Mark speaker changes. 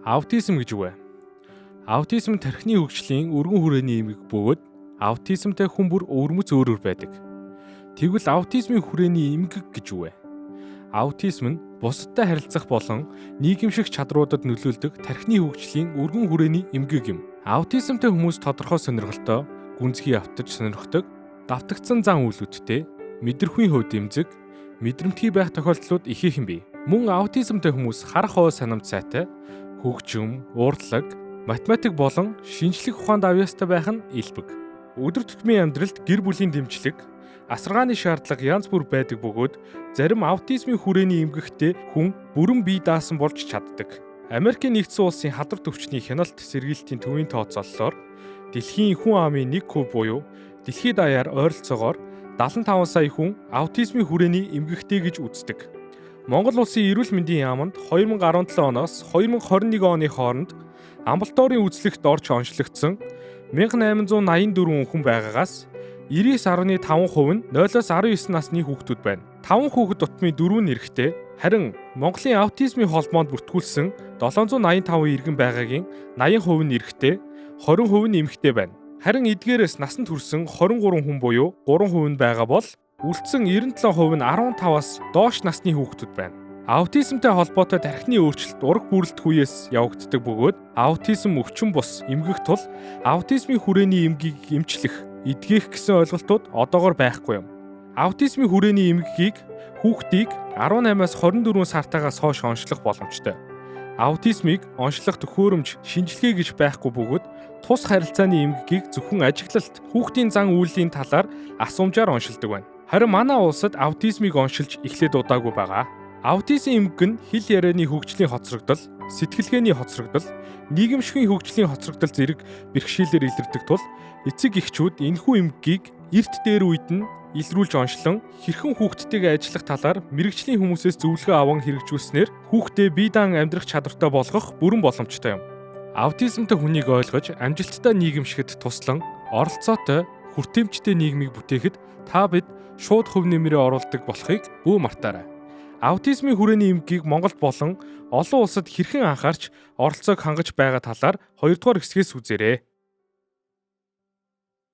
Speaker 1: Аутизм гэж юу вэ? Аутизм тархины хөгжлийн өргөн хүрээний эмгэг бөгөөд аутизмтай хүн бүр өвөрмөц өөр өөр байдаг. Тэгвэл аутизмын хүрээний эмгэг гэж юу вэ? Аутизм нь бусадтай харилцах болон нийгэмших чадруудад нөлөөлдөг тархины хөгжлийн өргөн хүрээний эмгэг юм. Аутизмтай хүмүүс тодорхой сонирхолтой, гүнзгий автаж сонирхдог, давтагдсан зан үйлүүдтэй, мэдрэхүйн хувьд эмзэг, мэдрэмтгий байх тохиолдлууд ихээхэн бий. Мөн аутизмтай хүмүүс харах ой санамж сайтай, хөгжим, урлаг, математик болон шинжлэх ухаанд авьяастай байх нь элбэг. Өдөр тутмын амьдралд гэр бүлийн дэмжлэг, асаргааны шаардлага янз бүр байдаг бөгөөд зарим аутизмын хүрээний эмгэгтэй хүн бүрэн бие даасан болж чаддаг. Америкийн нэгдсэн улсын хадар төвчний хяналт сэргийлтийн төвийн тооцооллоор дэлхийн хүн амын 1% буюу дэлхийд даяар ойролцоогоор 75 сая хүн аутизмын хүрээний эмгэгтэй гэж үздэг. Монгол Улсын эрүүл мэндийн яаманд 2017 оноос 2021 оны хооронд амбулаторийн үзлэгт орж онцлогдсон 1884 хүн байгаагаас 99.5% нь 0-оос 19 насны хүүхдүүд байна. 5 хүүхэд дутмын 4 нь эрэгтэй, харин Монголын аутизмын холбоонд бүртгүүлсэн 785 иргэн байгаагийн 80% нь эрэгтэй, 20% нь эмэгтэй байна. Харин эдгээрээс насанд хүрсэн 23 хүн буюу 3% нь байгаа бол үлдсэн 97% нь 15-аас доош насны хүүхдүүд байна. Аутизмтай холбоотой тархины өөрчлөлт ураг бүрэлдэх үеэс явагддаг бөгөөд аутизм өвчин бус эмгэх тул аутизмын хүрээний эмгийг эмчлэх, эдгэх гэсэн ойлголтууд одоогор байхгүй юм. Аутизмын хүрээний эмгэгийг хүүхдийг 18-аас 24 сартаагаас хойш онцлох боломжтой. Аутизмыг онцлох төхөөрөмж, шинжилгээ гэж байхгүй бөгөөд тус харилцааны эмгэгийг зөвхөн ажиглалт, хүүхдийн зан үйлийн талаар асуумжаар оншилдог байна. Харин манай улсад аутизмыг оншилж эхлээд удаагүй байгаа. Аутизм эмгэг нь хэл ярианы хөгжлийн хоцрогдол, сэтгэлгээний хоцрогдол, нийгэмшигэн хөгжлийн хоцрогдол зэрэг бэрхшээлээр илэрдэг тул эцэг эхчүүд энэхүү эмгэгийг эрт дээр үед нь илрүүлж оншлон хэрхэн хүүхдтэйгээ ажиллах талаар мэргэжлийн хүмүүсээс зөвлөгөө аван хэрэгжүүлснээр хүүхдээ бие даан амьдрах чадвартай болгох бүрэн боломжтой юм. Аутизмтай хүнийг ойлгож амжилттай нийгэмшихэд туслан оролцоотой хүртээмжтэй нийгмийг бүтээхэд та бид шууд хувь нэмрээ оруулдаг болохыг бүү мартаарай. Аутизмын хүрээний эмгэгийг Монголд болон олон улсад хэрхэн анхаарч оролцоог хангаж байгаа талаар 2 дугаар хэсгээс үзээрэй.